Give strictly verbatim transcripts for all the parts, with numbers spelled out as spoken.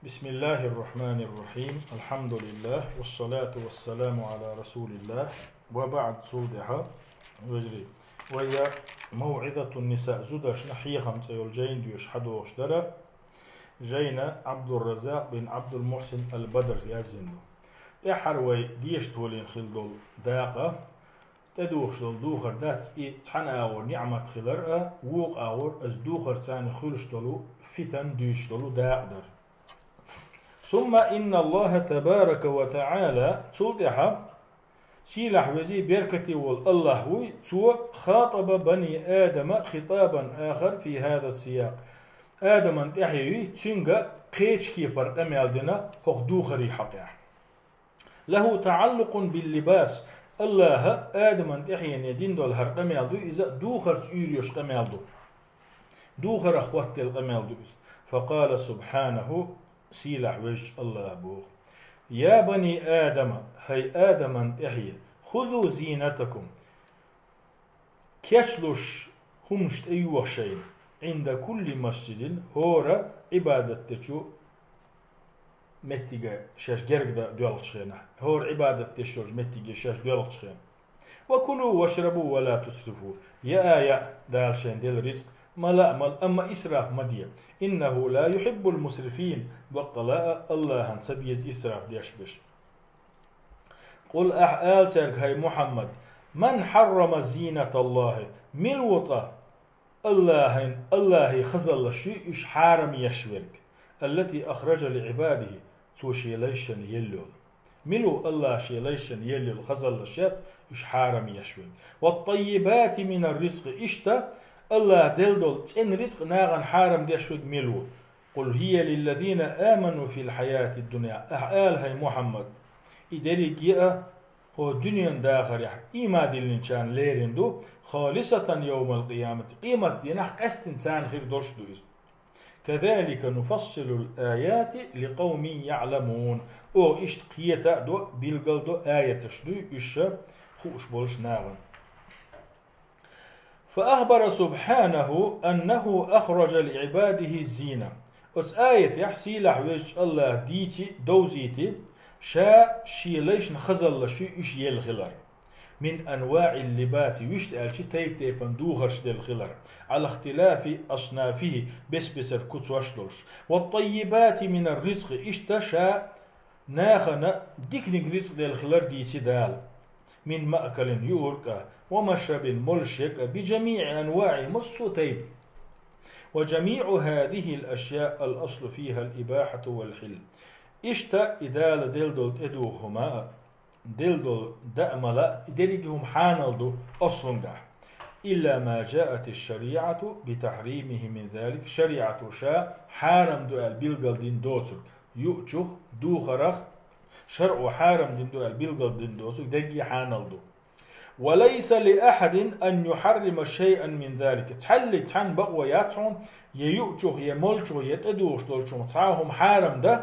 بسم الله الرحمن الرحيم. الحمد لله والصلاة والسلام على رسول الله وبعد. Цул тӀехьа, вежарий, вай موعظة النساء, зударшна хьехам цӀе йолу жайна доьшуш хьадогӀуш дара. Жайна Ӏабдурраззакъ бин Ӏабдул-Мухьсин ал-Бадр яздина ду. ТӀаьххьара вай дешна толийна хилла долу дакъа, тӀедухуш долу духар дац, и цхьана агӀор ниӀмат хилар а, вукху агӀор аса духарца хуьлуш долу фитан дуьйцуш долу дакъа дара. ثم إن الله تبارك وتعالى, цул тӀаьхьа сийлахь везий беркате волу АллахӀ вуй, Цо خاطب بني آدم خطابا آخر في هذا السياق. Адаман тӀаьхье юй, цуьнга кхечу кепара къамел дина хӀокху духарий хьокъехь. له تعلق باللباس. АллахӀа Адаман тӀаьхьене дина долу хӀара къамел ду, иза духарца уьйр йолуш къамел ду. Духарах хӀоттаделла къамел ду иза. فقال سبحانه, сийлахь везачу АллахӀа боху: يا بني آدم, хӀай Адаман тӀаьхье, خذوا زينتكم, кечлуш хӀуманаш тӀейоха шайна, عند كل مسجد, хӀора Ӏибадат дечу меттиге шаьш герга дан доьлхучу хенахь, хӀора Ӏибадат деш йолчу меттиге шаьш доьлхучу хенахь. وكلوا واشربوا ولا تسرفوا. Яа, яа, Дала шайна делла рицкъ, мала а, мала, амма исраф ма де. إنه لا يحب المسرفين. Баккъала а, АллахӀана ца беза исраф деш берш. قل, ахьа ала цаьрга, хӀай Мухьаммад: من حرم زينة الله, мила ву ткъа АллахӀан, АллахӀан хазаллаш ю уьш хьарам еш верг, التي أخرج لعباده, Цо Шен лайшна елла йолу. Мила ву АллахӀа Шен лайшна елла йолу хазаллаш яц уьш хьарам еш верг? والطيبات من الرزق, иштта АллахӀа делла долу цӀена рицкъ нахана хьарам деш верг мила ву? قل هي للذين آمنوا في الحياة الدنيا. Ахьа ала, хӀай Мухьаммад, и дерриге а хӀокху дуьненан дахарехь ийман диллинчарна лерина ду, خالصة يوم القيامة, къематдийнахь къаьсттина царна хир долуш ду иза. كذلك نفصل الآيات لقوم يعلمون. Оха иштта кхета а до, билгал до аяташ дуй уьш хууш болуш нахана. فأخبر سبحانه أنه أخرج لعباده الزينة. Оцу аятехь сийлахь везачу АллахӀа дийци, довзийти, Ша Шен лайшна хазаллаш ю уьш елла хилар. من أنواع اللباس, вуьшта аьлча тайп-тайпана духарш делла хилар, على اختلاف أصنافه, бес-бесара куцош долуш. والطيبات من الرزق, иштта Ша нахана диканиг рицкъ делла хилар дийци Дала. من مأكل, юург а, ومشرب, молуш ерг а, بجميع أنواعه, массо а тайпа. وجميع هذه الأشياء الأصل فيها الإباحة والحل. Иштта и Дала делла долу тӀедуха хӀума а, делла долу даа-мала а, и дерриге хӀума хьанал ду аслунгахь. إلا ما جاءت الشريعة بتحريمه من ذلك, шариӀато ша хьарам ду аьлла билгал дина доцург, юучух, духарах, шарӀо хьарам дина ду аьлла билгал дина доцург дерриге хьанал ду. وليس لأحد أن يحرم شيئا من ذلك. Цхьаллиг цхьанна бакъо яц хьуна, я юучух, я молчух, я тӀедухуш долчух цхьа а хӀума хьарам дан,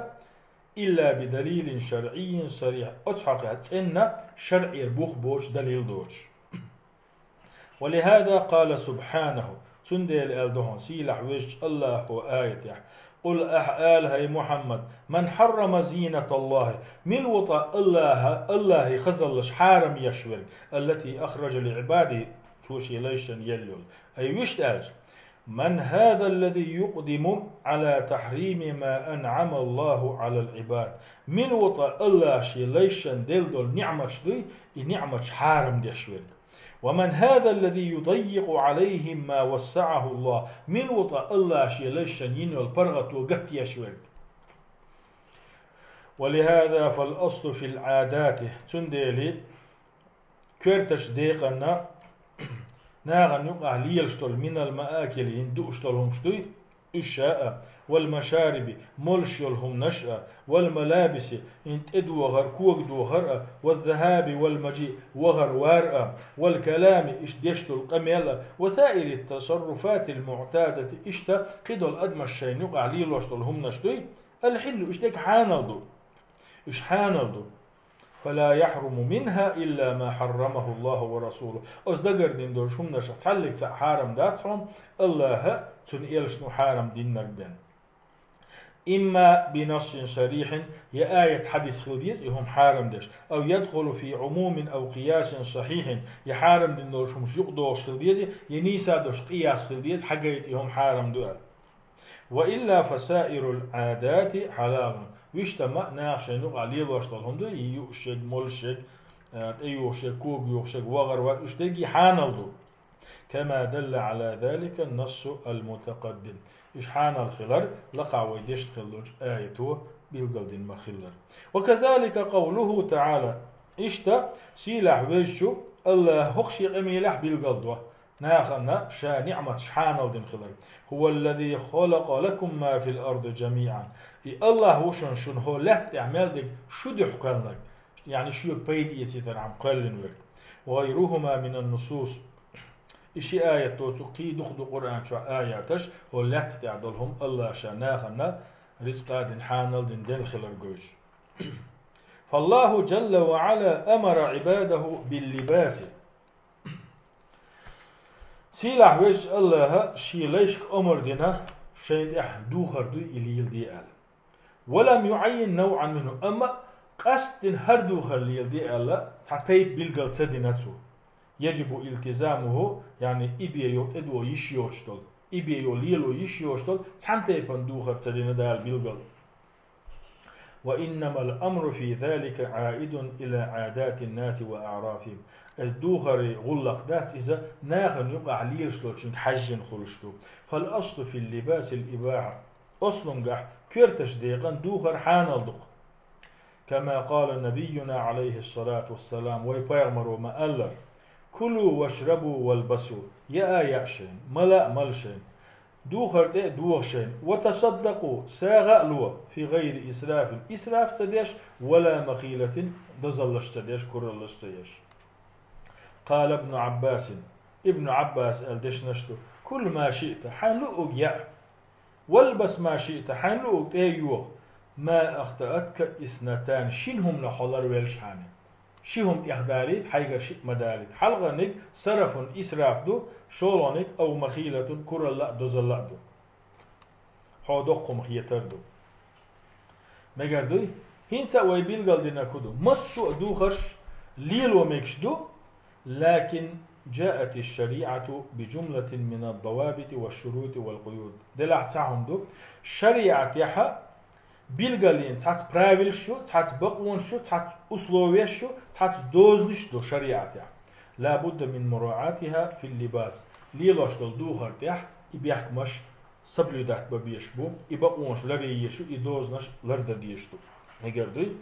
إلا بدليل شرعي صريح, оцу хьокъехь цӀена шарӀера бух боцуш, далил доцуш. ولهذا قال سبحانه, цундела аьлла ду хьуна сийлахь везачу АллахӀо аятехь: قل, ахьа ала, хӀай Мухьаммад, من حرم زينة الله, мила ву ткъа АллахӀа, АллахӀан хазаллаш хьарам еш верг, التي أخرج لعباده, Цо Шен лайшна елла йолу. Ай вуьшта аьлча, من هذا الذي يقدم على تحريم ما أنعم الله على العباد. Мила ву ткъа АллахӀа Шен лайшна делла долу ниӀматаш дуй, и ниӀматаш хьарам деш верг? ومن هذا الذي يضيق عليهم ما وسعه الله. Мила ву ткъа АллахӀа Шен лайшна йина йолу паргӀато гатдеш верг? ولهذا فالأصل في العادات. Цундела коьртачу декъанна нахана юкъахь лелаш долу من المآكل, хӀинца дууш долу хӀумнаш дуй, уьш а, والمشارب, молуш йолу хӀуманаш а, والملابس, хӀинца тӀедохар, когадохар а, والذهاب والمجيء, вахар-вар а, والكلام, иштта деш долу къамел а, وسائر التصرفات المعتادة, иштта кхидолу адамаш шайна юкъахь лелош долу хӀуманаш дуй, الحل, уьш дерг хьанал ду. Уьш хьанал ду. فلا يحرم منها إلا ما حرمه الله ورسوله. Оцу дагардина долчу хӀуманашах цхьаллиг цхьаъ хьарам дац хьуна, АллахӀа а, цуьнан элчано а хьарам динарг бен. إما بنص صريح, я аят, хьадис хила деза и хӀума хьарам деш, أو يدخل في عموم أو قياس صحيح, я хьарам дина долуш хӀумаш юкъадогӀуш хила деза, я нийса долуш къияс хила деза, хьагайта и хӀума хьарам ду аьлла. وإلا فسائر العادات حلال. Вуьшта ма наха шайна юкъахь лелош долу хӀума ду, и юуш ерг, молуш ерг, а, тӀеюхуш ерг, кога юхуш ерг, вагӀар вар, уьш дерриге хьанал ду. كما دل على ذلك النص المتقدم. Уьш хьанал хилар, лакхахь вай дешна хиллачу аято билгалдина ма-хиллара. وكذلك قوله تعالى. Иштта, сийлахь везачу АллахӀа хӀокху шен къамелехь билгалдо нахана ша ниӀматаш хьанал дина хилар. هو الذي خلق لكم ما في الأرض جميعا. И АллахӀ ву шуна, шуна хӀокху лаьтта тӀехь мел дерг шу дуьхьа кхоьллинарг, яъни шуьга пайда эцийтархьама кхоьллина верг. وغيرهما من النصوص. И ши аят доцург, кхин дукха ду Къуръан чохь аяташ, хӀокху лаьтта тӀехь долу хӀума АллахӀа ша нахана рицкъа дина, хьанал дина, делла хилар гойтуш. فالله جل وعلا أمر عباده باللباس. Сийлахь везачу АллахӀа шен лайшка омра дина, шайна тӀехь духар дуй и леладе аьлла. ولم يعين نوعا منه, амма къастдина хӀара духар леладе аьлла, цхьа тайпа билгал ца дина цо. يجب التزامه, яъни и бен йо тӀедо йиш йоцуш долу, и бен йо лело йиш йоцуш долу цхьана тайпана духар ца дина Дала билгал. وإنما الأمر في ذلك عائد إلى عادات الناس وأعرافهم. Иза духаре гӀуллакх дац, иза нахана юкъахь лелаш долчуьнга хьаьжжина хуьлуш ду. فالأصل في اللباس الإباحة. Аслунгахь коьртачу декъана духар хьанал ду-кх. كما قال نبينا عليه الصلاة والسلام, вай пайхамаро ма-аллара: كلوا واشربوا والبسوا. Яа яа шайна, мала а мала шайна, духар тӀе а догӀа шайна, وتصدقوا, сагӀа а ло, في غير إسراف, исраф ца деш, ولا مخيلة, дозаллаш ца деш, кураллаш ца еш. قال ابن عباس, Ибн Ӏаббаса аьлла дешнаш ду: كل ما شئت, хьайна луъург яа, والبس ما شئت, хьайна луъург тӀе а йогӀа, ما أخطأتك اثنتان, шина хӀуманах хьо ларвелчхьана. Ши хӀума тӀехдалийта, хьайгара шиъ ма далийта. Хьалхарниг سرف, исраф ду, шолгӀаниг أو مخيلة, куралла а, дозалла а ду. Хьо доккха хӀума хетар ду. Мегар дуй? ХӀинца а вай билгалдинарг хӀун ду? Массо а духарш лело мегаш ду, لكن جاءت الشريعة بجملة من الضوابط والشروط والقيود. Делахь цхьа хӀума ду, шариӀатехь билгалйина цхьацца правилаш ю, цхьацца бакъонаш ю, цхьацца условияш ю, цхьацца дозанаш ду шариӀатехь. لا بد من مراعاتها في اللباس. Лелош долу духар тӀехь и бехкамаш соблюдать бан безаш бу, и бакъонаш ларъян езаш ю, и дозанаш лардан дезаш ду. Мегар дуй?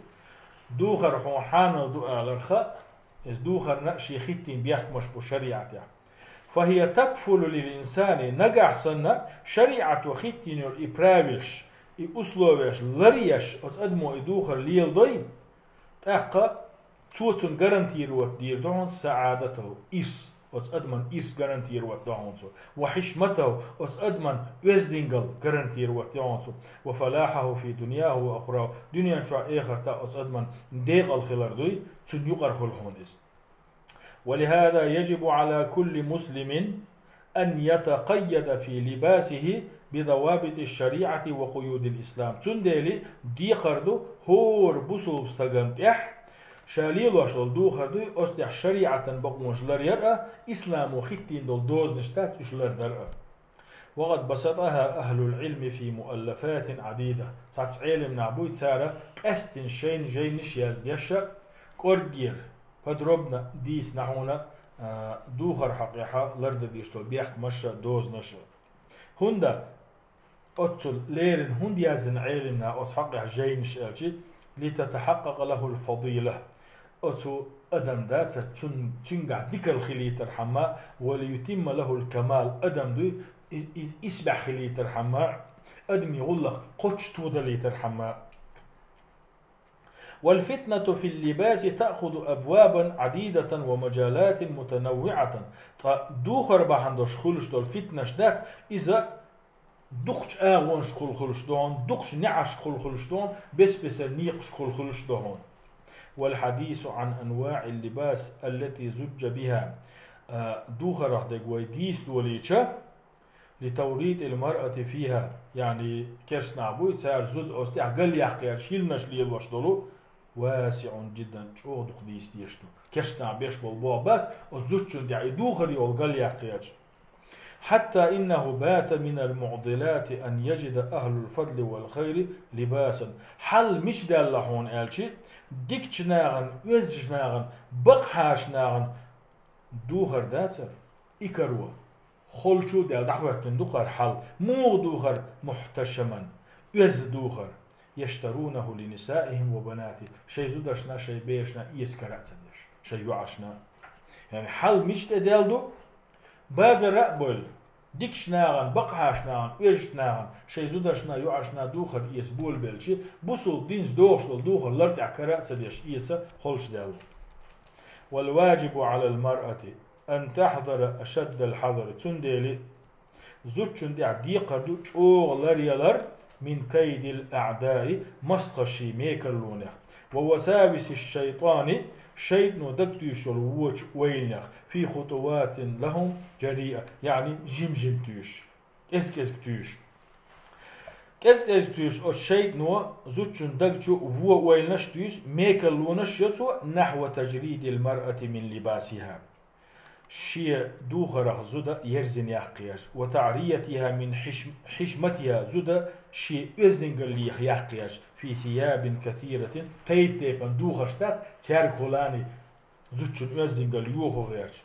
Духар хьуна хьанал ду алар хаьа, иза духарна а шен хӀиттийна бехкамаш бу шариӀатехь. فهي تكفل للإنسان, нагахь санна шариӀато хӀиттийна йолу и правилаш, и условияш ларъеш оцу адамо и духар леладой, тӀаккха цо цунна гарантировать дийр ду хьуна سعادته, ирс, оцу адаман ирс гарантировать до хьуна цо. وحشمته, оцу адаман оьздангалла гарантировать до хьуна цо. وفلاحه في دنياه وأخراه, дуьнен чохь, эхартахь оцу адаман декъала хилар дуй, цунна юкъара хуьлу хьуна иза. ولهذا يجب على كل مسلم أن يتقيد في لباسه بضوابط الشريعة وقيود الإسلام. Цундела декхар ду хӀора бусулба стагана тӀехь, ша лелош долу духар дуй, оцу тӀехь шариӀатан бакъонаш ларъяр а, исламо хӀиттийна долу дозанаш дац, уьш лардар а. وقد بسطها أهل العلم في مؤلفات عديدة. Цхьацца Ӏелам нах буй, цара къаьсттина шайна жайнаш яздеш а, кӀорггера, подробно дийцина хьуна, а, духар хьокъехь лардан дезаш долу бехкамаш а, дозанаш а. ХӀунда оццул леррина хӀунда яздина Ӏелам наха оцу хьокъехь жайнаш аьлча, لتتحقق له الفضيلة. Оцу адам дацара, цун-, цуьнгахь дикалла хилийтархьама, وليتم له الكمال, адам дуй, и-, иза исбаьхьа хилийтархьама, адамийн гӀуллакх кхоччуш тодалийтархьама. والفتنة في اللباس تأخذ أبوابا عديدة ومجالات متنوعة. Ткъа духар бахьана долуш хуьлуш долу фитнаш дац, иза дукхачу агӀонашкахула хуьлуш ду хьуна, дукхачу неӀаршкахула хуьлуш ду хьуна, бес-бесара некъашкахула хуьлуш ду хьуна. والحديث عن أنواع اللباس التي زج بها. А, духарах дерг вай дийца долийча, لتوريط المرأة فيها, яъни керстанаш буй, цара зуда оцу тӀехь галъяккха гӀерташ хӀилланаш лелош долу, واسع جدا, чӀогӀа дукха дийца дезаш ду. Керстанаш беш болу болх бац, оцу зудчунна тӀехь и духар йолу галъяккха гӀерташ. حتى إنه بات من المعضلات أن يجد أهل الفضل والخير لباسا. Хьал мича даьлла хьуна аьлча, дикачу нахана, оьздачу нахана, бакъахьарчу нахана духар дацара, и каро, холчу а даьлла дӀахӀоьттина ду-кх хӀара хьал, муха духар, محتشما, оьзда духар, يشترونه لنسائهم وبناتهم, шайн зудашна, шайн берашна эца кара а ца деш, шайн йоӀашна. Яъни хьал мича тӀе даьлла ду, базара а бевлла, дикачу нахана, бакъахьарчу нахана, оьздачу нахана шайн зудашна, йоӀашна духар эца болабелча, бусалба динца догӀуш долу духар лартӀехь кара а ца деш эца холчу даьлла. والواجب على المرأة أن تحذر أشد الحذر. Цундела зудчунна тӀехь декхар ду чӀогӀа ларъялар, من كيد الأعداء, мостагӀийн мекарлонех, ووساوس الشيطان, шайтӀано дагатуьйсуш йолу вочу ойланех, في خطوات لهم جريئة, яъни жим-жима туьйсуш, кӀез-кӀезиг туьйсуш. КӀез-кӀезиг туьйсуш оцу шайтӀано зудчун даг чу вон ойланаш а туьйсу, мекарлонаш а йо цо, نحو تجريد المرأة من لباسها. Шен духарх зуда ерзина яккха гӀерташ, وتعريتها من حش-, حشمتها, зуда шен оьздангаллех яккха гӀерташ, في ثياب كثيرة, тайп-тайпана духарш дац, цаьргахула а зудчун оьздангалла йохо гӀерташ.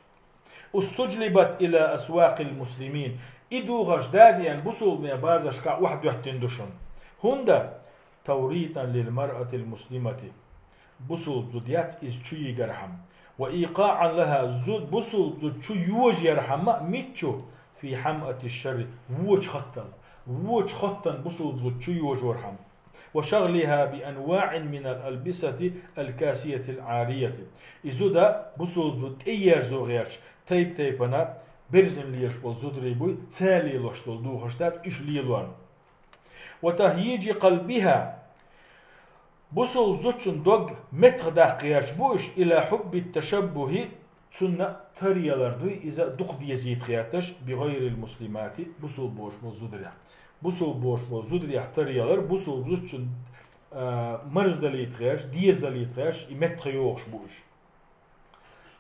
استجلبت إلى أسواق المسلمين. И духарш дӀадеана бусалбанийн базаршкахь охьадоьттина ду шуна. ХӀунда? توريطا للمرأة المسلمة. Бусалба зуда яц иза чу йигархьама. وإيقاعا لها, зуда, бусалба зуда чу йожаярхьама, мичча? في حمأة الشر, вочу хаттал. Вочу хаттан бусалба зуда чу йожорхьама. وشغلها بأنواع من الألبسة الكاسية العارية. И зуда, бусалба зуда тӀеерзо гӀерташ, тайп-тайпана берзина лелаш болу зударий буй, цара лелош долу духарш дац, уьш лелорна. وتهييج قلبها. Бусалба зудчун дог меттахдаккха гӀерташ бу уьш, إلى حب التشبه, цунна тар ялар дуй, иза дукха дезийта гӀерташ, بغير المسلمات, бусалба боцуш болу зударех. Бусалба боцуш болу зударех тар ялар, бусалба зудчун, а, марздалийта гӀерташ, дезадалийта гӀерташ, и меттахйохуш бу уьш.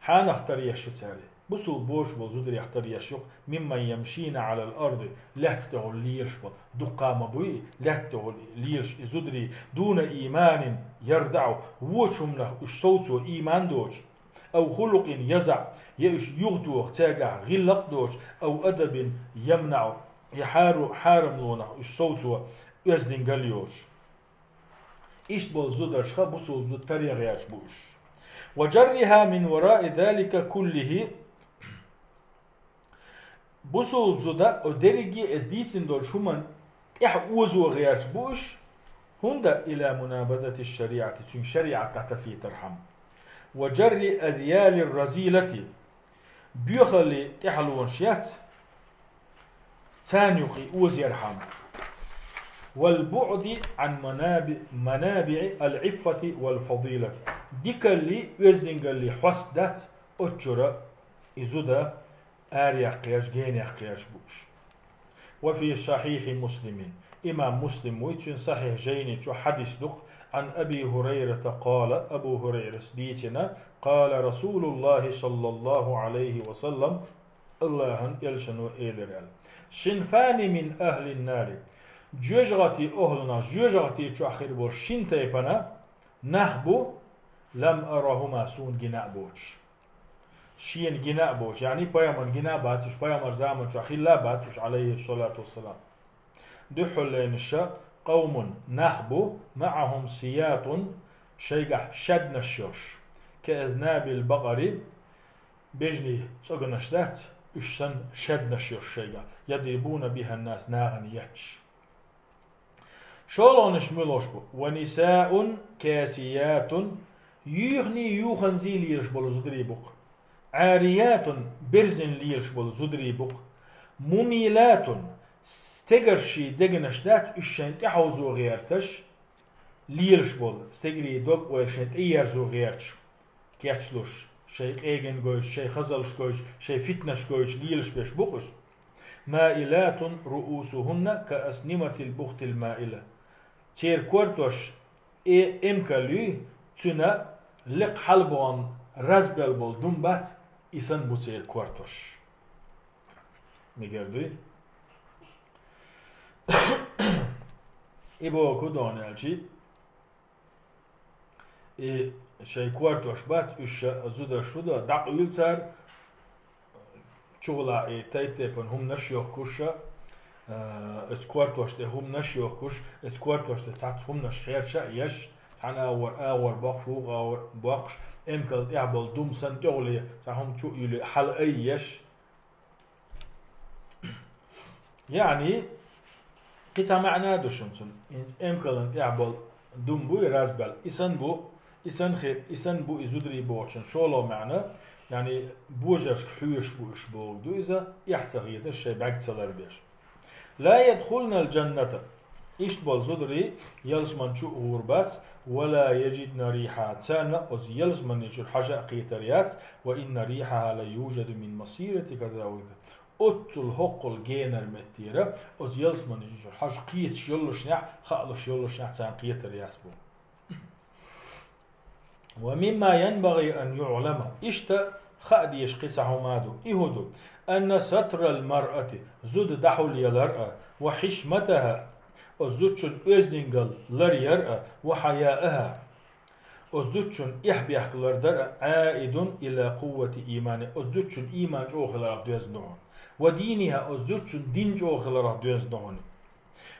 Хьанах тар еш ю цара? Бусалба боцуш болу зударех тар еш ю-кх, ممن يمشين على الأرض, лаьтта тӀехула лелаш болу. Дуккха ма буй, лаьтта тӀехула лелаш и зударий, دون إيمان يردع, вочу хӀуманах уьш совцо, ийман доцуш. أو خلق يزع, я уьш юхатоха, цаьргахь гӀиллакх а доцуш, أو أدب يمنع, я хьару-, хьарамлонах уьш совцо, оьздангалла йоцуш. Иштта болу зударшха бусалба зуда таре гӀерташ бу уьш. وجرها من وراء ذلك كله. Бусалба зуда, о, дерриге а иза дийцина долчу хӀуманна тӀехь озо гӀерташ бу уьш, хӀунда? إلى منابذة الشريعة, цуьнга шариӀат дӀатасийтархьама. وجر أذيال الرذيلة, боьхаллин тӀаьхьалонаш яц, царна юкъе озаярхьама. والبعد عن مناب-, منابع العفة والفضيلة. Дикаллин, оьздангаллин хьост дац, оцу чуьра и зуда араяьккха гӀерташ, генаяьккха гӀерташ бу уьш. وفي صحيح مسلم. Имам Муслим вуй, цуьнан Сахьихь жайни чохь хьадис ду-кх, عن أبي هريرة قال, Абу ХӀурайрас дийцина, قال رسول الله صلى الله عليه وسلم, АллахӀан элчано элира аьлла: صنفان من أهل النار. ЖоьжагӀатийн охӀланах, жоьжагӀати чохь хир болу шина тайпана нах бу, لم أرهما, суна гина а боцуш. Шена гина а боцуш, яъни пайхамарна гина а бац уьш, пайхамар заман чохь хилла а бац уьш, Ӏалайхиссалату вассалам. Дуьххьарлернаш: قوم, нах бу, معهم سياط, шайгахь шаьднаш йолуш, كأذناب البقر, бежнийн цӀоганаш дац, уьш санна шаьднаш йолуш шайгахь, يضربون بها الناس, нахана етташ. ШолгӀанаш муьлш бу? ونساء كاسيات, юьхний юханзий лелаш болу зударий бу-кх. عاريات, берзина лелаш болу зударий бу-кх. مميلات, стегарш, дегнаш дац, уьш шайна тӀехьовзо гӀерташ, лелаш болу, стегарийн дог-ойла шайн тӀеерзо гӀерташ, кечлуш, шайн къегина гойтуш, шайн хазалш гойтуш, шайн фитнаш гойтуш лелаш берш бу-кх уьш. مائلات رؤوسهن كأسنمة البخت المائلة. Церан кортош э эмкал юй, цуьнан лекха хьалабоагӀан разбел болу дум бац, и санна бу церан кортош. Мегар дуй? И боху догӀна аьлчи, и шайн кортош бац, уьш ша зударш хӀу до, дӀакъуьйла цара, чугӀала и тайп-тайпана хӀуманаш йохкуш ша, э, оцу кортош тӀе хӀуманаш йохкуш, оцу кортош тӀе цхьацца хӀуманаш хьерча а еш, цхьана агӀор агӀор боккхуш, вукху агӀор боккхуш, эмкал тӀехь болу дум санна тӀехула цхьа хӀума чу а юьллий, хьала а еш. Яъни, кхин цхьа маьӀна а ду шуна цунна. ХӀинца эмкалан тӀехь болу дум буй разбел. И санна бу, и санна хи-, и санна бу и зударий бохучун шолгӀа маьӀна, яъни божаршка хьоьжуш бу уьш бохург ду иза, эхь ца хеташ, шайн бӀаьрг ца ларбеш. لا يدخلن الجنة. Иштта болу зударий ялсамани чу а гӀур бац, ولا يجدن ريحها. Царна оцу ялсамани чуьра хьажа а кхетар яц, وإن ريحها ليوجد من مسيرة كذا وكذا. Оццул хӀоккхул генара меттера, оцу ялсамани чуьра хьажа кхеташ йоллушехь, хаалуш йоллушехь царна кхетар яц бу. ومما ينبغي أن يعلم. Иштта хаа дезаш кхин цхьа хӀума а ду. И хӀун ду? أن ستر المرأة, зуда дӀахьулъялар а, وحشمتها, оцу зудчун оьздангалла ларъяр а, وحياءها, оцу зудчун эхь-бехк лардар а, عائد إلى قوة إيمانها, оцу зудчун ийман чӀогӀа хиларах доьзна ду хьуна. ودينها, оцу зудчун дин чӀогӀа хиларах доьзна ду хьуна.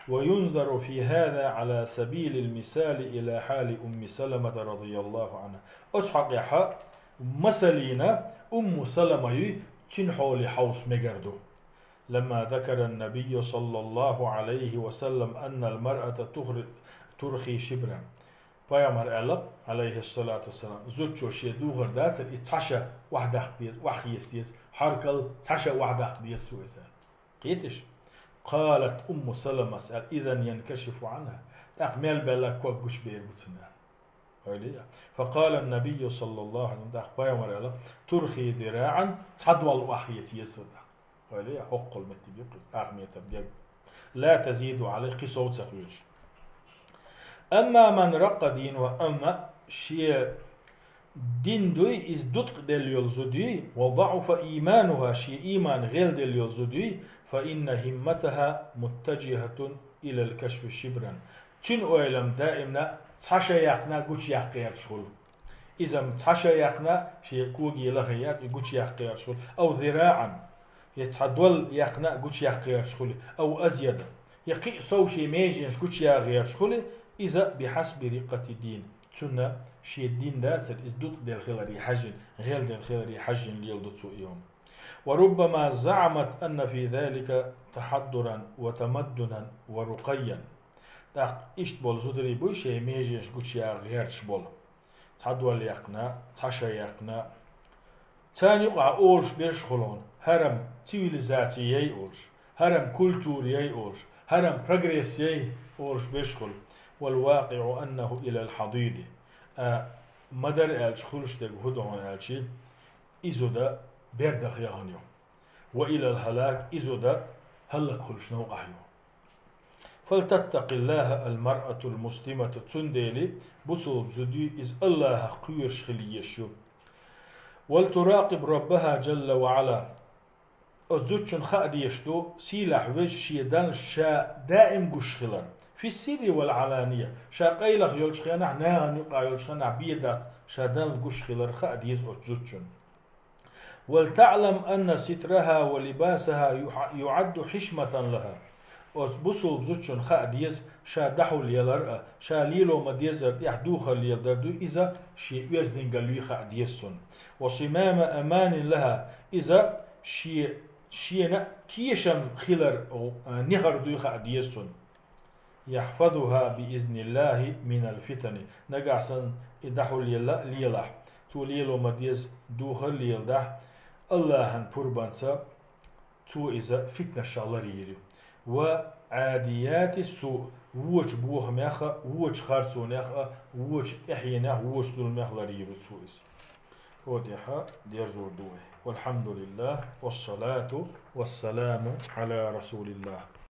وينظر في هذا على سبيل المثال إلى حال أم سلمة رضي الله عنها. Оцу хьокъехь, масална, Умму Салама юй, цуьнан хьоле хьовса мегар ду. لما ذكر النبي صلى الله عليه وسلم أن المرأة تخر-, ترخي شبرا. Пайхамар аьлла, Ӏалайхиссалату вассалам, зудчо шен духар дацара, и цхьа ша охьадаккха деза, охьахеца деза, хьаркал цхьа ша охьадаккха деза цо иза. Кхеташ? قالت أم سلمة, аьлла, إذا ينكشف عنها. ТӀаккха мел баьлла ког гучубер бу цунна. Ойла е. فقال النبي صلى الله عليه وسلم, тӀаккха пайхамар аьлла, ترخي ذراعا, цхьа дол охьахеца еза цо тӀаккха. Ойла е, хӀоккхул меттиг ю кхуза, ахметан герга. لا تزيد عليه, кхин сов ца хуьлуш. أما من رق دينها, амма шен дин дуй, иза дуткъаделла йолу зуда юй, وضعف إيمانها, шен ийман гӀелделла йолу зуда юй, فإن همتها متجهة إلى الكشف شبرا. Цуьнан ойлам даимна цхьа ша яьккхина гучуяккха гӀерташ хуьлу. Иза-м цхьа ша яьккхина, шен коге лахе яц, и гучуяккха гӀерташ хуьлу. أو ذراعا, я цхьа дол яьккхина гучуяккха гӀерташ хуьлу. أو أزيد, я кхин а сов шен меженаш гучуяккха гӀерташ хуьлу, иза بحسب رقة الدين. Цунна шен дин дацара, иза дуткъаделла хиларе хьаьжжина, гӀелделла хиларе хьаьжжина леладо цо и хӀума. وربما زعمت أن في ذلك تحضرا وتمدنا ورقيا. ТӀаккха иштта болу зударий буй шайн меженаш гучуяккха гӀерташ болу. Цхьа дол яьккхина, цхьа ша яьккхина. Царна юкъахь олуш берш хуьлу хьуна, хӀара-м цивилизаци яй олуш, хӀара-м культура яй олуш, хӀара-м прогресс яй олуш берш хуьлу. والواقع أنه إلى الحضيض. А, ма-дарра аьлча, хуьлуш дерг хӀун ду хьуна аьлчи, и зуда бер даха яхана ю. وإلى الهلاك, и зуда хӀаллакьхуьлуш новкъахь ю. فلتتق الله المرأة المسلمة, цундела бусалба зуда юй, иза АллахӀах кхоьруш хила езаш ю. ولتراقب ربها جل وعلا. Оцу зудчун хаа дезаш ду, сийлахь веза шен Далла ша даим гуш хилар. في السر والعلانية, ша къайлаха йолчу хенахь, нахана юкъахь йолчу хенахь бен дац, ша Далла гуш хилар хаа деза оцу зудчун. ولتعلم أن سترها ولباسها يح-، يعد حشمة لها. Оцу бусалба зудчун хаа деза, ша дӀахьулъялар а, ша лело ма-деззара тӀехь духар леладар ду, иза шен оьздангалла юй хаа деза цунна. وصمام أمان لها, иза шен, шена тешам хилар, а, нехар дуй хаа деза цунна. يحفظها بإذن الله من الفتن. Нагахь санна и дӀахьулъелла а лелахь, цо лело ма-дезза духар леладахь, АллахӀан пурбанца цо иза фитнашах ларйийр ю. وعاديات السوء, вочу бохамех а, вочу харцонех а, вочу тӀаьхьенех, вочу зуламех ларйийр ю цо иза. Фотихьа дерзур ду вай. والحمد لله والصلاة والسلام على رسول الله.